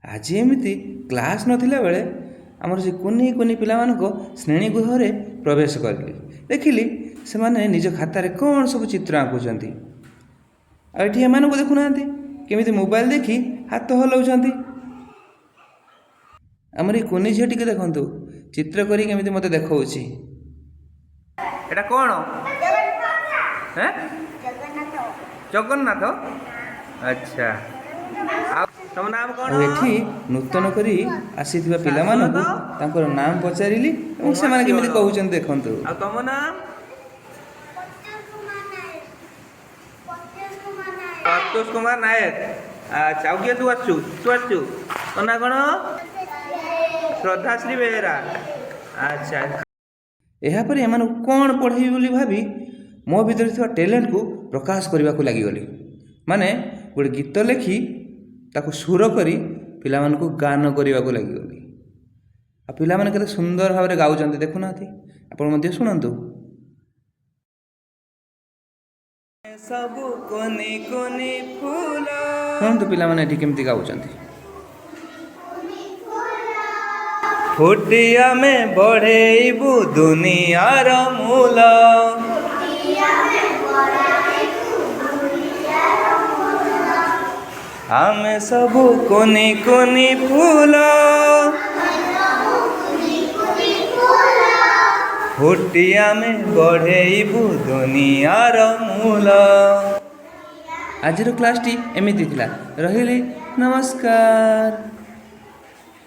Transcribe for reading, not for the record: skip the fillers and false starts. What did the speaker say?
ଆଜି ଏମିତି କ୍ଲାସ୍ ନଥିଲା ବେଳେ ଆମର ସେ କୁନି କୁନି ପିଲାମାନଙ୍କ ଶ୍ରେଣୀ ଗୃହରେ ପ୍ରବେଶ କରିଲି। ଦେଖିଲି ସେମାନେ ନିଜ ଖାତାରେ କ'ଣ ସବୁ ଚିତ୍ର ଆଙ୍କୁଛନ୍ତି। ଆଉ ଏଠି ଏମାନଙ୍କୁ ଦେଖୁନାହାନ୍ତି, କେମିତି ମୋବାଇଲ ଦେଖି ହାତ ହଲାଉଛନ୍ତି। ଆମର ଏଇ କୁନି ଝିଅ ଟିକେ ଦେଖନ୍ତୁ, ଚିତ୍ର କରି କେମିତି ମୋତେ ଦେଖାଉଛି। ଏଇଟା କ'ଣ? ହେଁ, ଜଗନ୍ନାଥ। ଆଚ୍ଛା, ଆଉ ତମ ନାମ କ'ଣ? ଆଉ ଏଠି ନୂତନ କରି ଆସିଥିବା ପିଲାମାନଙ୍କୁ ତାଙ୍କର ନାମ ପଚାରିଲି ଏବଂ ସେମାନେ କେମିତି କହୁଛନ୍ତି ଦେଖନ୍ତୁ। ଆଉ ତମ ନାମ? ସନ୍ତୋଷ କୁମାର ନାୟକ। ଆଚ୍ଛା, ଆଉ କିଏ? ତୁ ଆସିଛୁ, ତୁ ଆସିଛୁ, ତୋ ନାଁ କ'ଣ? ଶ୍ରଦ୍ଧାଶ୍ରୀ ବେହେରା। ଆଚ୍ଛା। ଏହାପରେ ଏମାନଙ୍କୁ କ'ଣ ପଢ଼େଇବି ବୋଲି ଭାବି ମୋ ଭିତରେ ଥିବା ଟ୍ୟାଲେଣ୍ଟକୁ ପ୍ରକାଶ କରିବାକୁ ଲାଗିଗଲି। ମାନେ ଗୋଟେ ଗୀତ ଲେଖି ତାକୁ ସୁର କରି ପିଲାମାନଙ୍କୁ ଗାନ କରିବାକୁ ଲାଗିଗଲି। ଆଉ ପିଲାମାନେ କେତେ ସୁନ୍ଦର ଭାବରେ ଗାଉଛନ୍ତି ଦେଖୁନାହାନ୍ତି, ଆପଣ ମଧ୍ୟ ଶୁଣନ୍ତୁ। ସବୁ କୁନି କୁନି ଫୁଲ। ଶୁଣନ୍ତୁ ପିଲାମାନେ ଏଠି କେମିତି ଗାଉଛନ୍ତି। ଫୁଟି ଆମେ ବଢ଼େଇବୁ ଦୁନିଆର ମୂଲ, ଆମେ ସବୁ କୁନି କୁନି ଫୁଲ, ଫୁଟି ଆମେ ବଢ଼େଇବୁ ଦୁନିଆର ମୂଲ। ଆଜିର କ୍ଲାସ୍ଟି ଏମିତି ଥିଲା। ରହିଲି, ନମସ୍କାର।